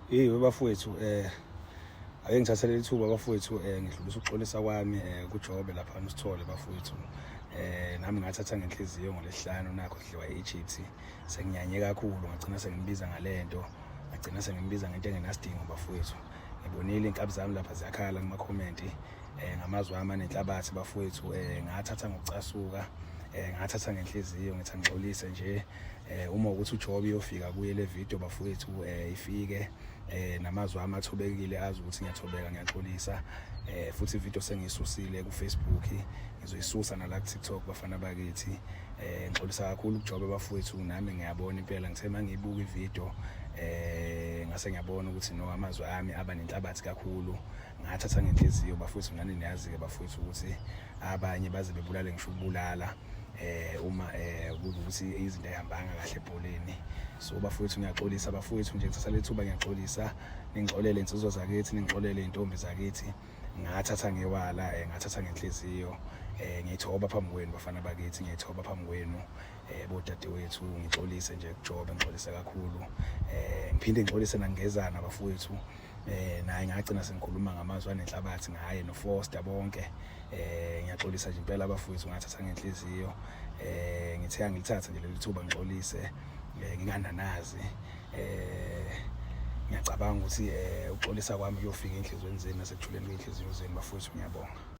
Hey bafowethu, ake ngithathele ithuba bafowethu, ngidlulisa ukuxolisa kwami kuJobe lapha uSithole bafowethu. Nami ngathatha ngenhliziyo ngolesihlanu, nakho sidliwa iEgypt, senginyanye kakhulu, ngagcina sengimbiza ngalento, ngagcina sengimbiza ngento engenasidingo bafowethu. Ngibonile inkabi zami lapha ziyakhala kuma comment ngamazwi ami anenhlabathi bafowethu. Ngathatha ngokucasuka, ngathatha ngenhliziyo, ngithi angixolise nje. Uma ukuthi uJobe iyofika kuye le video bafowethu, ifike namazwi ami athobekile, azi ukuthi ngiyathobeka, ngiyaxolisa. Futhi ivideo sengiyisusile ku Facebook, ngizoyisusa nala ku TikTok bafana bakithi. Ngixolisa kakhulu kuJobe bafowethu, nami ngiyabona impela, ngithe mangiyibuka ivideo ngase ngiyabona ukuthi no, amazwi ami aba nenhlabathi kakhulu, ngathatha ngenhliziyo bafowethu. Nani niyazi-ke bafowethu ukuthi abanye baze bebulale ngisho ukubulala uma ukuthi izinto ayihambanga kahle ebholeni. So bafowethu, ngiyaxolisa bafowethu nje, ngithatha lethuba, ngiyaxolisa, ningixolele insizwa zakithi, ningixolele intombi zakithi. Ngathatha ngewala, ngathatha ngenhliziyo. Ngiyithoba phambi kwenu bafana bakithi, ngiyithoba phambi kwenu bodadewethu, ngixolise nje kuJobe, ngixolise kakhulu. Ngiphinde ngixolise nangezana bafowethu, naye ngagcina sengikhuluma ngamazwi anenhlabathi ngaye noFoster bonke. Ngiyaxolisa nje impela abafowethu, ngathatha ngenhliziyo. Ngithe angilithathe nje leli thuba ngixolise, ngingananazi. Ngiyacabanga ukuthi ukuxolisa kwami kuyofika enhliziyweni zenu nasekujuleni kwey'nhliziyo zenu bafowethu. Ngiyabonga.